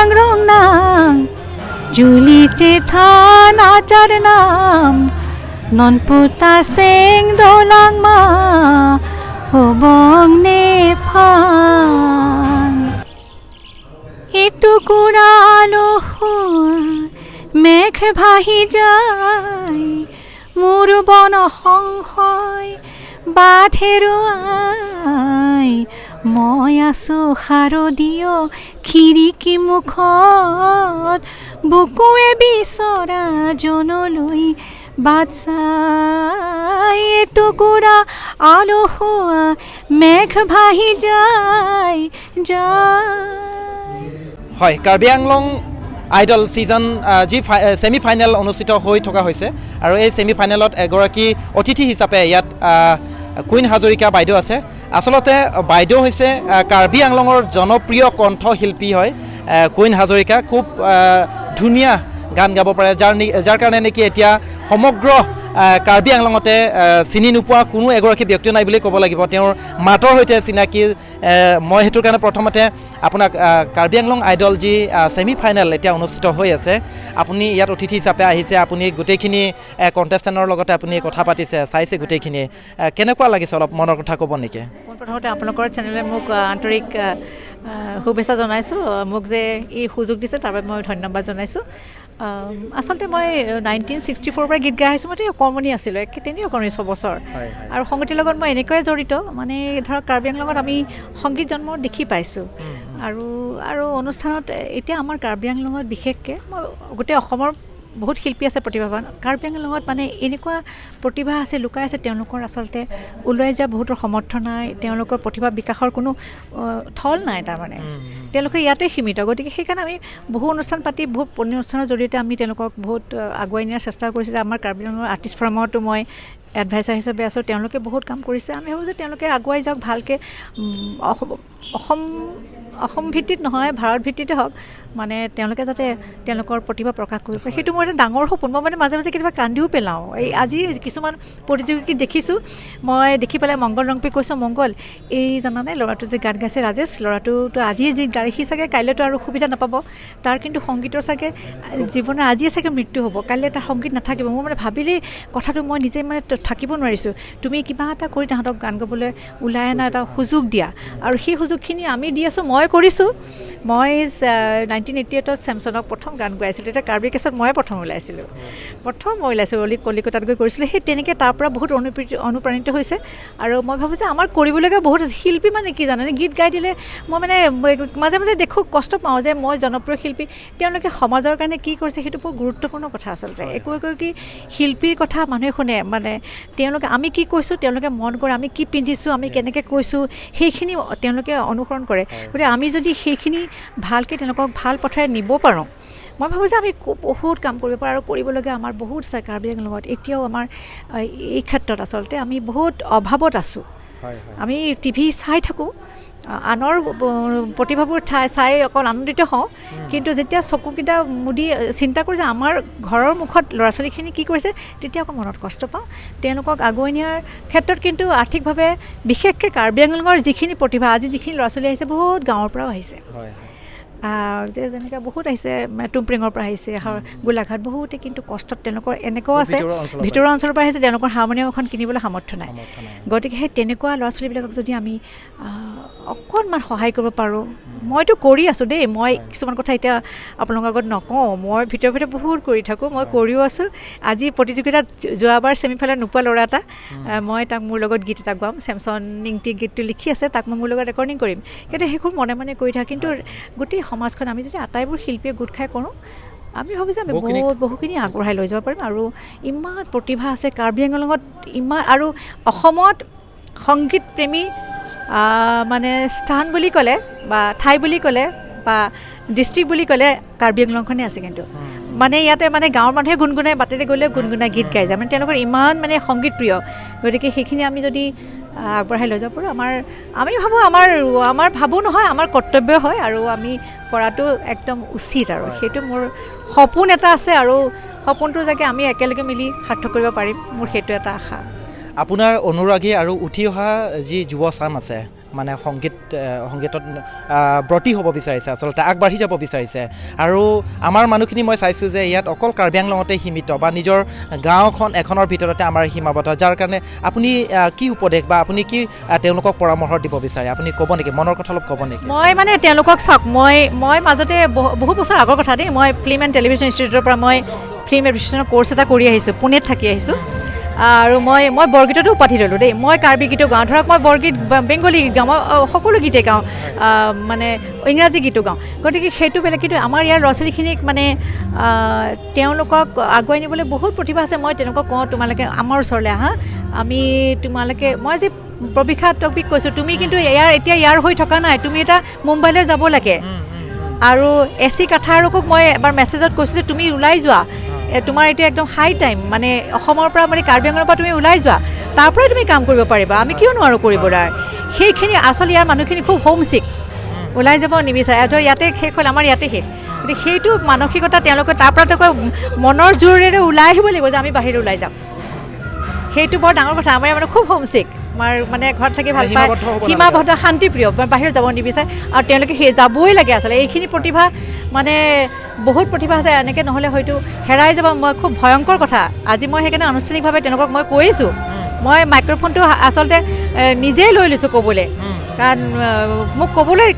Rangnang Juli Chetha Nachar Nam Non Puta Seng Dolang Ma Hobong Ne Phan এটুকুৰা আলসুৱা মেঘ ভাহি যায়, মোৰ বন সংশয় বাট হেৰুৱাই। মই আছো শাৰদীয় খিৰিকী মুখত, বুকুৱে বিচৰা জনলৈ বাট চাই। এটুকুৰা আলসুৱা মেঘ ভাহি যায় যায়। হয়, কাৰ্বি আংলং আইডল ছিজন যি ছেমি ফাইনেল অনুষ্ঠিত হৈ থকা হৈছে আৰু এই ছেমি ফাইনেলত এগৰাকী অতিথি হিচাপে ইয়াত কুইন হাজৰিকা বাইদেউ আছে। আচলতে বাইদেউ হৈছে কাৰ্বি আংলঙৰ জনপ্ৰিয় কণ্ঠশিল্পী হয়। কুইন হাজৰিকা খুব ধুনীয়া গান গাব পাৰে, যাৰ কাৰণে নেকি এতিয়া সমগ্ৰ কাৰ্বি আংলঙতে চিনি নোপোৱা কোনো এগৰাকী ব্যক্তি নাই বুলি ক'ব লাগিব। তেওঁৰ মাতৰ সৈতে চিনাকি। মই সেইটোৰ কাৰণে প্ৰথমতে আপোনাক কাৰ্বি আংলং আইডল যি ছেমি ফাইনেল এতিয়া অনুষ্ঠিত হৈ আছে, আপুনি ইয়াত অতিথি হিচাপে আহিছে, আপুনি গোটেইখিনি কণ্টেষ্টেণ্টৰ লগতে আপুনি কথা পাতিছে, চাইছে গোটেইখিনি, কেনেকুৱা লাগিছে, অলপ মনৰ কথা ক'ব নেকি? পোনপ্ৰথমতে আপোনালোকৰ চেনেলে মোক আন্তৰিক শুভেচ্ছা জনাইছোঁ। মোক যে এই সুযোগ দিছে, তাৰ বাবে মই ধন্যবাদ জনাইছোঁ। আচলতে মই 1964ৰ পৰা গীত গাই আহিছোঁ। মই অকণমানি আছিলোঁ, একে তেনেই অকণমানি, 6 বছৰ। আৰু সংগীতৰ লগত মই এনেকুৱাই জড়িত, মানে ধৰক কাৰ্বি আংলঙত আমি সংগীত জন্ম দেখি পাইছোঁ। আৰু অনুষ্ঠানত এতিয়া আমাৰ কাৰ্বি আংলঙত বিশেষকৈ, মই গোটেই অসমৰ বহুত শিল্পী আছে প্ৰতিভাৱান, কাৰ্বি আংলঙত মানে এনেকুৱা প্ৰতিভা আছে, লুকাই আছে, তেওঁলোকৰ আচলতে ওলাই যোৱা বহুতৰ সমৰ্থ নাই। তেওঁলোকৰ প্ৰতিভা বিকাশৰ কোনো থল নাই, তাৰমানে তেওঁলোকে ইয়াতে সীমিত। গতিকে সেইকাৰণে আমি বহু অনুষ্ঠান পাতি, বহুত অনুষ্ঠানৰ জৰিয়তে আমি তেওঁলোকক বহুত আগুৱাই নিয়াৰ চেষ্টা কৰিছোঁ। আমাৰ কাৰ্বি আংলঙৰ আৰ্টিষ্ট ফৰামতো মই এডভাইচাৰ হিচাপে আছোঁ। তেওঁলোকে বহুত কাম কৰিছে। আমি ভাবোঁ যে তেওঁলোকে আগুৱাই যাওক ভালকৈ, অসম অসম ভিত্তিত নহয়, ভাৰত ভিত্তিতে হওক, মানে তেওঁলোকে যাতে তেওঁলোকৰ প্ৰতিভা প্ৰকাশ কৰিব পাৰে, সেইটো মোৰ এটা ডাঙৰ সপোন। মই মানে মাজে মাজে কেতিয়াবা কান্দিও পেলাওঁ। এই আজি কিছুমান প্ৰতিযোগী দেখিছোঁ, মই দেখি পেলাই মংগল ৰংপিক কৈছোঁ, "মংগল, এই জানানে, ল'ৰাটো যে গান গাইছে ৰাজেশ, ল'ৰাটোতো আজিয়ে যি গাই, সি চাগে কাইলৈতো আৰু সুবিধা নাপাব। তাৰ কিন্তু সংগীতৰ চাগে জীৱনৰ আজিয়ে চাগে মৃত্যু হ'ব, কাইলৈ তাৰ সংগীত নাথাকিব। মোৰ মানে ভাবিলেই কথাটো মই নিজে মানে থাকিব নোৱাৰিছোঁ। তুমি কিবা এটা কৰি তাহাঁতক গান গাবলৈ ওলাই অনা এটা সুযোগ দিয়া।" আৰু সেই সুযোগখিনি আমি দি আছোঁ, মই কৰিছোঁ। মই 1988ত চেমছনক প্ৰথম গান গাইছিলোঁ। তেতিয়া কাৰ্বি কেছত ময়ে প্ৰথম ওলাইছিলোঁ, প্ৰথম মই ওলাইছিলোঁ, কলিকতাত গৈ কৰিছিলোঁ। সেই তেনেকৈ তাৰ পৰা বহুত অনুপ্ৰাণিত হৈছে। আৰু মই ভাবোঁ যে আমাৰ কৰিবলগীয়া বহুত আছে। শিল্পী মানে কি জানেনে? গীত গাই দিলে, মই মানে মাজে মাজে দেখোঁ, কষ্ট পাওঁ যে মই জনপ্ৰিয় শিল্পী, তেওঁলোকে সমাজৰ কাৰণে কি কৰিছে, সেইটো বৰ গুৰুত্বপূৰ্ণ কথা। আচলতে একো একোগৰাকী শিল্পীৰ কথা মানুহে শুনে, মানে তেওঁলোকে আমি কি কৈছোঁ তেওঁলোকে মন কৰে, আমি কি পিন্ধিছোঁ, আমি কেনেকৈ কৈছোঁ, সেইখিনি তেওঁলোকে অনুসৰণ কৰে। গতিকে আমি যদি সেইখিনি ভালকৈ তেওঁলোকক ভাল পথেৰে নিব পাৰোঁ, মই ভাবোঁ যে আমি বহুত কাম কৰিব পাৰোঁ। আৰু কৰিবলগীয়া আমাৰ বহুত আছে কাৰ্বি আংলঙত। এতিয়াও আমাৰ এই ক্ষেত্ৰত আচলতে আমি বহুত অভাৱত আছোঁ। আমি টিভি চাই থাকোঁ, আনৰ প্ৰতিভাবোৰ চাই অকল আনন্দিত হওঁ, কিন্তু যেতিয়া চকুকেইটা মুদি চিন্তা কৰোঁ যে আমাৰ ঘৰৰ মুখত ল'ৰা ছোৱালীখিনি কি কৰিছে, তেতিয়া আকৌ মনত কষ্ট পাওঁ। তেওঁলোকক আগুৱাই নিয়াৰ ক্ষেত্ৰত কিন্তু আৰ্থিকভাৱে, বিশেষকৈ কাৰ্বি আংলঙৰ যিখিনি প্ৰতিভা, আজি যিখিনি ল'ৰা ছোৱালী আহিছে, বহুত গাঁৱৰ পৰাও আহিছে, যে যেনেকৈ বহুত আহিছে, মানে টুমপ্ৰিঙৰ পৰা আহিছে, গোলাঘাট, বহুতে কিন্তু কষ্টত তেওঁলোকৰ এনেকুৱাও আছে, ভিতৰুৱা অঞ্চলৰ পৰা আহিছে, তেওঁলোকৰ হাৰমনিয়াম এখন কিনিবলৈ সামৰ্থ্য নাই। গতিকে সেই তেনেকুৱা ল'ৰা ছোৱালীবিলাকক যদি আমি অকণমান সহায় কৰিব পাৰোঁ, মইতো কৰি আছোঁ দেই। মই কিছুমান কথা এতিয়া আপোনালোকৰ আগত নকওঁ, মই ভিতৰে ভিতৰে বহুত কৰি থাকোঁ, মই কৰিও আছোঁ। আজি প্ৰতিযোগিতাত যোৱাবাৰ ছেমিফাইনেলত নোপোৱা ল'ৰা এটা, মই তাক মোৰ লগত গীত এটা গোৱাম। চেমচন নিংটি গীতটো লিখি আছে, তাক মই মোৰ লগত ৰেকৰ্ডিং কৰিম। কিন্তু সেইবোৰ মনে মনে কৰি থাকোঁ। কিন্তু গোটেই সমাজখন আমি যদি আটাইবোৰ শিল্পীয়ে গোট খাই কৰোঁ, আমি ভাবোঁ যে আমি বহুত বহুখিনি আগবঢ়াই লৈ যাব পাৰিম। আৰু ইমান প্ৰতিভা আছে কাৰ্বি আংলঙত, ইমান, আৰু অসমত সংগীত প্ৰেমী মানে স্থান বুলি ক'লে বা ঠাই বুলি ক'লে বা ডিষ্ট্ৰিক্ট বুলি ক'লে কাৰ্বি আংলংখনেই আছে। কিন্তু মানে ইয়াতে মানে গাঁৱৰ মানুহে গুণগুণাই, বাটেৰে গ'লেও গুণগুণাই গীত গাই যায়, মানে তেওঁলোকৰ ইমান মানে সংগীত প্ৰিয়। গতিকে সেইখিনি আমি যদি আগবঢ়াই লৈ যাব পাৰোঁ, আমি ভাবোঁ, আমাৰ ভাবোঁ নহয়, আমাৰ কৰ্তব্য হয় আৰু আমি কৰাটো একদম উচিত। আৰু সেইটো মোৰ সপোন এটা আছে আৰু সপোনটো যাতে আমি একেলগে মিলি সাৰ্থক কৰিব পাৰিম, মোৰ সেইটো এটা আশা। আপোনাৰ অনুৰাগী আৰু উঠি অহা যি যুৱচাম আছে, মানে সংগীতত ব্ৰতী হ'ব বিচাৰিছে, আচলতে আগবাঢ়ি যাব বিচাৰিছে। আৰু আমাৰ মানুহখিনি মই চাইছোঁ যে ইয়াত অকল কাৰ্বি আংলঙতে সীমিত বা নিজৰ গাঁওখন এখনৰ ভিতৰতে আমাৰ সীমাবদ্ধ, যাৰ কাৰণে আপুনি কি উপদেশ বা আপুনি কি তেওঁলোকক পৰামৰ্শ দিব বিচাৰে, আপুনি ক'ব নেকি? মনৰ কথা অলপ ক'ব নেকি? মই মানে তেওঁলোকক চাওক, মই মাজতে বহু বছৰ আগৰ কথা দেই, মই ফিল্ম এণ্ড টেলিভিশ্যন ইনষ্টিটিউটৰ পৰা মই ফিল্ম এপ্ৰিচিয়েশ্যনৰ ক'ৰ্চ এটা কৰি আহিছোঁ, পুনেত থাকি আহিছোঁ। আৰু মই বৰগীততো উপাধি ল'লোঁ দেই, মই কাৰ্বি গীতো গাওঁ, ধৰক মই বৰগীত, বেংগলী গীত গাওঁ, মই সকলো গীতেই গাওঁ, মানে ইংৰাজী গীতো গাওঁ। গতিকে সেইটো বেলেগ, কিন্তু আমাৰ ইয়াৰ ল'ৰা ছোৱালীখিনিক মানে তেওঁলোকক আগুৱাই নিবলৈ বহুত প্ৰতিভা আছে। মই তেওঁলোকক কওঁ, তোমালোকে আমাৰ ওচৰলৈ আহা, আমি তোমালোকে, মই আজি প্ৰবিক্ষা টপিক কৈছোঁ, তুমি কিন্তু ইয়াৰ এতিয়া ইয়াৰ হৈ থকা নাই, তুমি এটা মুম্বাইলৈ যাব লাগে। আৰু এ চি কাথাৰকো মই এবাৰ মেছেজত কৈছোঁ যে তুমি ওলাই যোৱা, তোমাৰ এতিয়া একদম হাই টাইম, মানে অসমৰ পৰা, মানে কাৰ্বি আংলঙৰ পৰা তুমি ওলাই যোৱা, তাৰ পৰাই তুমি কাম কৰিব পাৰিবা, আমি কিয় নোৱাৰোঁ কৰিবলৈ। সেইখিনি আচলতে ইয়াৰ মানুহখিনি খুব হোমচিক, ওলাই যাব নিবিচাৰে, ধৰ ইয়াতে শেষ হ'ল, আমাৰ ইয়াতে শেষ। গতিকে সেইটো মানসিকতা তেওঁলোকে তাৰ পৰা তেওঁলোকে মনৰ জোৰেৰে ওলাই আহিব লাগিব যে আমি বাহিৰলৈ ওলাই যাম, সেইটো বৰ ডাঙৰ কথা। আমাৰ মানে খুব হোমচিক, আমাৰ মানে ঘৰত থাকি ভাল পায়, সীমাবদ্ধ, শান্তিপ্ৰিয়, বাহিৰত যাব নিবিচাৰে। আৰু তেওঁলোকে সেই যাবই লাগে আচলতে। এইখিনি প্ৰতিভা মানে বহুত প্ৰতিভা আছে, এনেকৈ নহ'লে হয়তো হেৰাই যাব। মই খুব ভয়ংকৰ কথা আজি মই সেইকাৰণে আনুষ্ঠানিকভাৱে তেওঁলোকক মই কৈছোঁ, মই মাইক্ৰফোনটো আচলতে নিজেই লৈ লৈছোঁ ক'বলৈ, কাৰণ মোক ক'বলৈ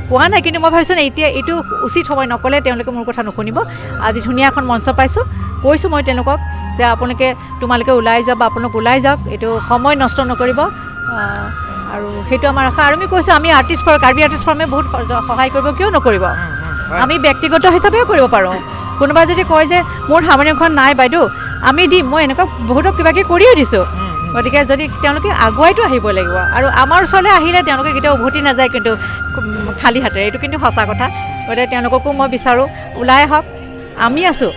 কোৱা নাই, কিন্তু মই ভাবিছোঁ নাই এতিয়া এইটো উচিত সময়, নক'লে তেওঁলোকে মোৰ কথা নুশুনিব। আজি ধুনীয়া এখন মঞ্চ পাইছোঁ, কৈছোঁ মই তেওঁলোকক যে আপোনালোকে, তোমালোকে ওলাই যাওক বা আপোনালোক ওলাই যাওক, এইটো সময় নষ্ট নকৰিব। আৰু সেইটো আমাৰ আশা। আৰু আমি কৈছোঁ, আমি আৰ্টিষ্ট ফৰ, কাৰ্বি আৰ্টিষ্ট ফৰ্মে বহুত সহায় কৰিব, কিয় নকৰিব, আমি ব্যক্তিগত হিচাপেও কৰিব পাৰোঁ। কোনোবাই যদি কয় যে মোৰ হাৰমনিয়ামখন নাই বাইদেউ, আমি দিম, মই এনেকুৱা বহুতক কিবা কিবি কৰিও দিছোঁ। গতিকে যদি তেওঁলোকে আগুৱাইতো আহিব লাগিব, আৰু আমাৰ ওচৰলৈ আহিলে তেওঁলোকে কেতিয়াও উভতি নাযায় কিন্তু খালী হাতেৰে, এইটো কিন্তু সঁচা কথা। গতিকে তেওঁলোককো মই বিচাৰোঁ ওলাই আহক, আমি আছোঁ।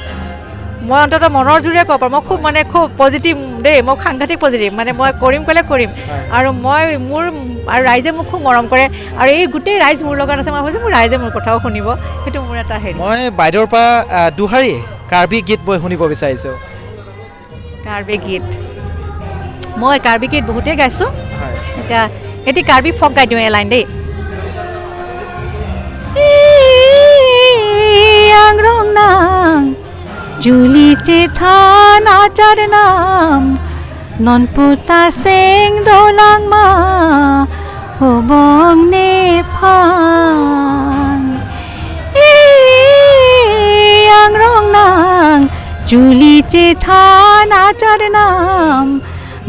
মই অন্ততঃ মনৰ জোৰে ক'ব পাৰোঁ, মই খুব মানে খুব পজিটিভ দেই, মই সাংঘাতিক পজিটিভ, মানে মই কৰিম ক'লে কৰিম। আৰু মই মোৰ আৰু ৰাইজে মোক খুব মৰম কৰে, আৰু এই গোটেই ৰাইজ মোৰ লগত আছে, মই ভাবিছোঁ মোৰ ৰাইজে মোৰ কথাও শুনিব, সেইটো মোৰ এটা হেৰি। মই বাইদেউৰ পৰা দুহাৰী কাৰ্বি গীত মই শুনিব বিচাৰিছোঁ। কাৰ্বি গীত, মই কাৰ্বি গীত বহুতেই গাইছোঁ। এতিয়া এটি কাৰ্বি ফক গাই দিওঁ এলাইন দেই। জুলি চেথা নাচার নাম ননপুতা সেং দোলাং মা হবং নে ফাং আং রং নাং জুলি চেথা নাচার নাম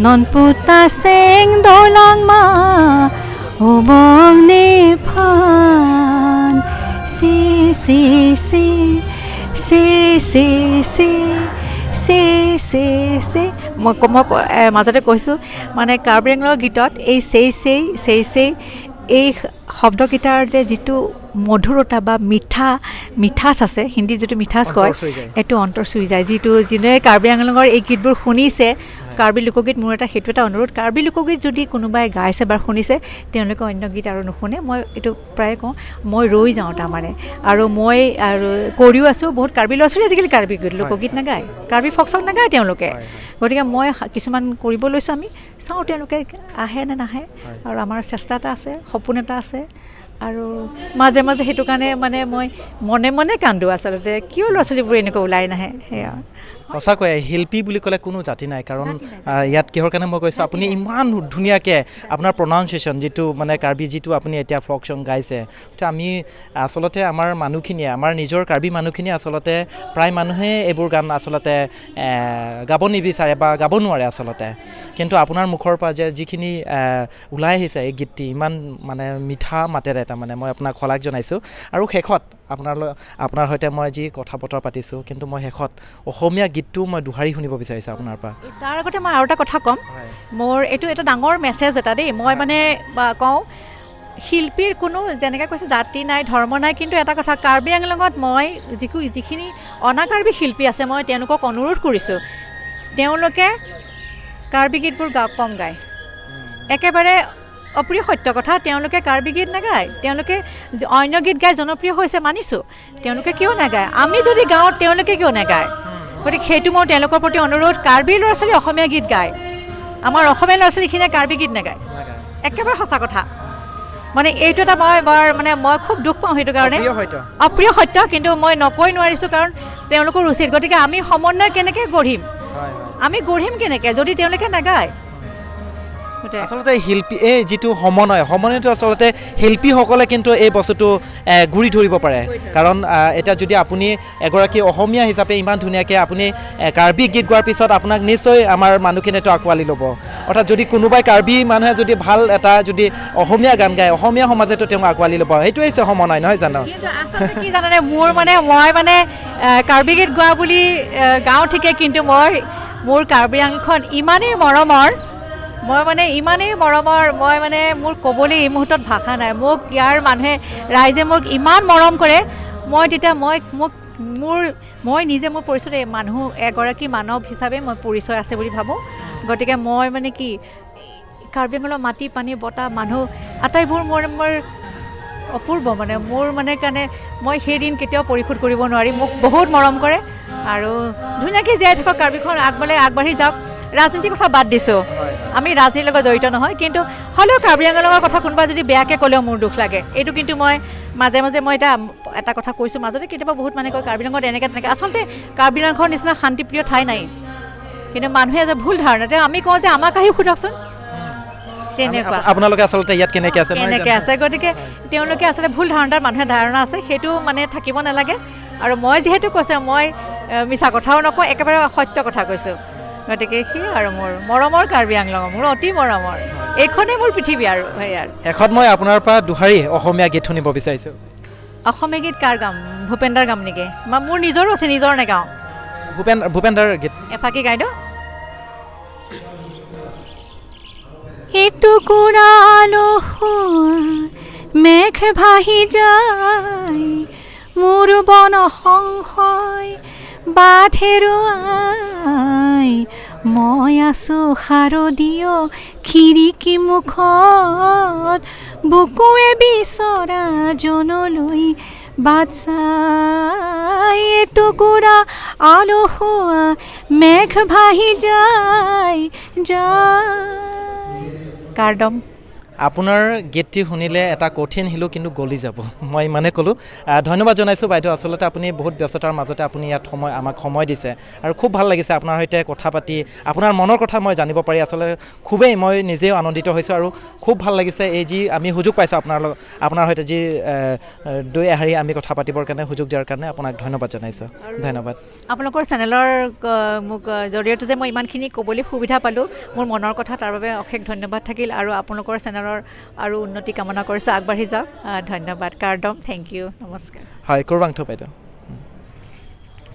ননপুতা সেং দোলাং মা হবং নে ফাং সে সে সে সে সে সে সে সে সে। মই মাজতে কৈছোঁ, মানে কাৰ্বি আংলঙৰ গীতত এই চেই চেই চেই চেই এই শব্দকেইটাৰ যে যিটো মধুৰতা বা মিঠা মিঠাচ আছে, হিন্দীত যিটো মিঠাচ কয়, এইটো অন্তৰ চুই যায়। যিটো যোনে কাৰ্বি আংলঙৰ এই গীতবোৰ শুনিছে, কাৰ্বি লোকগীত, মোৰ এটা সেইটো এটা অনুৰোধ, কাৰ্বি লোকগীত যদি কোনোবাই গাইছে বা শুনিছে, তেওঁলোকে অন্য গীত আৰু নুশুনে। মই এইটো প্ৰায়ে কওঁ, মই ৰৈ যাওঁ তাৰমানে। আৰু মই আৰু কৰিও আছোঁ, বহুত কাৰ্বি ল'ৰা ছোৱালী আজিকালি কাৰ্বি গীত লোকগীত নাগায়, কাৰ্বি ফক চং নাগায় তেওঁলোকে। গতিকে মই কিছুমান কৰিব লৈছোঁ, আমি চাওঁ তেওঁলোকে আহে নে নাহে। আৰু আমাৰ চেষ্টা এটা আছে, সপোন এটা আছে। আৰু মাজে মাজে সেইটো কাৰণে মানে মই মনে মনে কান্দো আচলতে, কিয় ল'ৰা ছোৱালীবোৰ এনেকুৱা ওলাই নাহে। সেয়া সঁচাকৈয়ে শিল্পী বুলি ক'লে কোনো জাতি নাই, কাৰণ ইয়াত কিহৰ কাৰণে মই কৈছোঁ, আপুনি ইমান ধুনীয়াকৈ আপোনাৰ প্ৰনাউন্সিয়েশ্যন যিটো মানে কাৰ্বি যিটো আপুনি এতিয়া ফক চং গাইছে, আমি আচলতে আমাৰ মানুহখিনিয়ে, আমাৰ নিজৰ কাৰ্বি মানুহখিনিয়ে আচলতে প্ৰায় মানুহে এইবোৰ গান আচলতে গাব নিবিচাৰে বা গাব নোৱাৰে আচলতে, কিন্তু আপোনাৰ মুখৰ পৰা যে যিখিনি ওলাই আহিছে এই গীতটি ইমান মানে মিঠা মাতেৰে, তাৰমানে মই আপোনাক শলাগ জনাইছোঁ। আৰু শেষত আপোনাৰ সৈতে মই যি কথা বতৰা পাতিছোঁ, কিন্তু মই শেষত অসমীয়া গীতটো মই দোহাৰি শুনিব বিচাৰিছোঁ আপোনাৰ পৰা। তাৰ আগতে মই আৰু এটা কথা ক'ম, মোৰ এইটো এটা ডাঙৰ মেছেজ এটা দেই। মই মানে কওঁ, শিল্পীৰ কোনো যেনেকৈ কৈছে জাতি নাই, ধৰ্ম নাই, কিন্তু এটা কথা, কাৰ্বি আংলঙত মই যিখিনি অনা কাৰ্বি শিল্পী আছে, মই তেওঁলোকক অনুৰোধ কৰিছোঁ, তেওঁলোকে কাৰ্বি গীতবোৰ কম গায়। একেবাৰে অপ্ৰিয় সত্য কথা, তেওঁলোকে কাৰ্বি গীত নাগায়, তেওঁলোকে অন্য গীত গাই জনপ্ৰিয় হৈছে মানিছোঁ, তেওঁলোকে কিয় নাগায়? আমি যদি গাওঁ তেওঁলোকে কিয় নাগায়? গতিকে সেইটো মোৰ তেওঁলোকৰ প্ৰতি অনুৰোধ। কাৰ্বি ল'ৰা ছোৱালী অসমীয়া গীত গায়, আমাৰ অসমীয়া ল'ৰা ছোৱালীখিনিয়ে কাৰ্বি গীত নাগায়, একেবাৰে সঁচা কথা। মানে এইটো এটা মই বৰ মানে মই খুব দুখ পাওঁ সেইটো কাৰণে। অপ্ৰিয় সত্য। অপ্ৰিয় সত্য, কিন্তু মই নকৈ নোৱাৰিছোঁ, কাৰণ তেওঁলোকৰ উচিত। গতিকে আমি সমন্বয় কেনেকৈ গঢ়িম, হয় হয় আমি গঢ়িম কেনেকৈ যদি তেওঁলোকে নাগায়? সেইটোৱে। আচলতে শিল্পী এই যিটো সমন্বয়, সমন্বয়টো আচলতে শিল্পীসকলে কিন্তু এই বস্তুটো গুৰি ধৰিব পাৰে। কাৰণ এতিয়া যদি আপুনি এগৰাকী অসমীয়া হিচাপে ইমান ধুনীয়াকৈ আপুনি কাৰ্বি গীত গোৱাৰ পিছত আপোনাক নিশ্চয় আমাৰ মানুহখিনিয়েতো আঁকোৱালি ল'ব। অৰ্থাৎ যদি কোনোবাই কাৰ্বি মানুহে যদি ভাল এটা যদি অসমীয়া গান গায়, অসমীয়া সমাজেতো তেওঁক আঁকোৱালি ল'ব। সেইটোৱে হৈছে সমন্বয়, নহয় জানো? কিন্তু আচলতে কি জানেনে, মোৰ মানে মই মানে কাৰ্বি গীত গোৱা বুলি গাওঁ ঠিকে, কিন্তু মই মোৰ কাৰ্বি আংলংখন ইমানেই মৰমৰ, মই মানে ইমানেই মৰমৰ, মই মানে মোৰ ক'বলৈ এই মুহূৰ্তত ভাষা নাই। মোক ইয়াৰ মানুহে ৰাইজে মোক ইমান মৰম কৰে, মই তেতিয়া মই মোক মোৰ মই নিজে মোৰ পৰিচয় এই মানুহ এগৰাকী মানৱ হিচাপে মই পৰিচয় আছে বুলি ভাবোঁ। গতিকে মই মানে কি কাৰ্বি আংলঙৰ মাটি পানী বতাহ মানুহ আটাইবোৰ মোৰ মোৰ অপূৰ্ব, মানে মোৰ মানে কাৰণে মই সেই ঋণ কেতিয়াও পৰিশোধ কৰিব নোৱাৰিম। মোক বহুত মৰম কৰে আৰু ধুনীয়াকৈ জীয়াই থাকক, কাৰ্বিখন আগবাঢ়ি আগবাঢ়ি যাওক। ৰাজনীতিৰ কথা বাদ দিছোঁ, আমি ৰাজনীতিৰ লগত জড়িত নহয়, কিন্তু হ'লেও কাৰ্বি আংলঙৰ কথা কোনোবা যদি বেয়াকৈ ক'লেও মোৰ দুখ লাগে। এইটো কিন্তু মই মাজে মাজে মই এতিয়া এটা কথা কৈছোঁ, মাজতে কেতিয়াবা বহুত মানে কয় কাৰ্বি আংলঙত এনেকৈ তেনেকৈ, আচলতে কাৰ্বি আংলঙৰ নিচিনা শান্তিপ্ৰিয় ঠাই নাই, কিন্তু মানুহে যে ভুল ধাৰণা, তেওঁ আমি কওঁ যে আমাক আহি সোধকচোন তেনেকুৱা আপোনালোকে আচলতে ইয়াত কেনেকৈ আছে, নহয় কেনেকৈ জানো? আছে। গতিকে তেওঁলোকে আচলতে ভুল ধাৰণাৰ মানুহে ধাৰণা আছে, সেইটো মানে থাকিব নালাগে। আৰু মই যিহেতু কৈছোঁ, মই মিছা কথাও নকওঁ, একেবাৰে সত্য কথা কৈছোঁ। গতিকে সেয়ে আৰু মোৰ মৰমৰ কাৰ্বি আংলং, মোৰ অতি মৰমৰ, এইখনেই মোৰ পৃথিৱী আৰু সেয়াই আৰু। শেষত মই আপোনাৰ পৰা দুহাৰী অসমীয়া গীত শুনিব বিচাৰিছোঁ। অসমীয়া গীত কাৰ গাম? ভূপেন্দাৰ গাম নেকি? বা মোৰ নিজৰো আছে, নিজৰ নেগাওঁ। ভূপেন্দাৰ গীত এফাকি গাই দিওঁ। এটুকুৰা আলসুৱা মেঘ ভাহি যায়, মোৰ বন সংশয় বাট হেৰুৱাই, মই আছো শাৰদীয় খিৰিকী মুখত, বুকুৱে বিচৰা জনলৈ বাট চাই। এটুকুৰা আলসুৱা মেঘ ভাহি যায় যায়। কাৰ্দম। আপোনাৰ গীতটি শুনিলে এটা কঠিন শিলো কিন্তু গলি যাব, মই ইমানে ক'লোঁ। ধন্যবাদ জনাইছোঁ বাইদেউ। আচলতে আপুনি বহুত ব্যস্ততাৰ মাজতে আপুনি ইয়াত সময় আমাক সময় দিছে আৰু খুব ভাল লাগিছে আপোনাৰ সৈতে কথা পাতি, আপোনাৰ মনৰ কথা মই জানিব পাৰি আচলতে খুবেই মই নিজেও আনন্দিত হৈছোঁ আৰু খুব ভাল লাগিছে এই যি আমি সুযোগ পাইছোঁ আপোনাৰ সৈতে যি দুই এহাৰি আমি কথা পাতিবৰ কাৰণে সুযোগ দিয়াৰ কাৰণে আপোনাক ধন্যবাদ জনাইছোঁ। ধন্যবাদ। আপোনালোকৰ চেনেলৰ মোক জৰিয়তে যে মই ইমানখিনি ক'বলৈ সুবিধা পালোঁ মোৰ মনৰ কথা, তাৰ বাবে অশেষ ধন্যবাদ থাকিল আৰু আপোনালোকৰ চেনেলৰ আৰু উন্নতি কামনা কৰিছোঁ, আগবাঢ়ি যাওক। ধন্যবাদ কাৰ্দম, thank U, নমস্কাৰ। হয়, কুৰবাংথু বাইদেউ।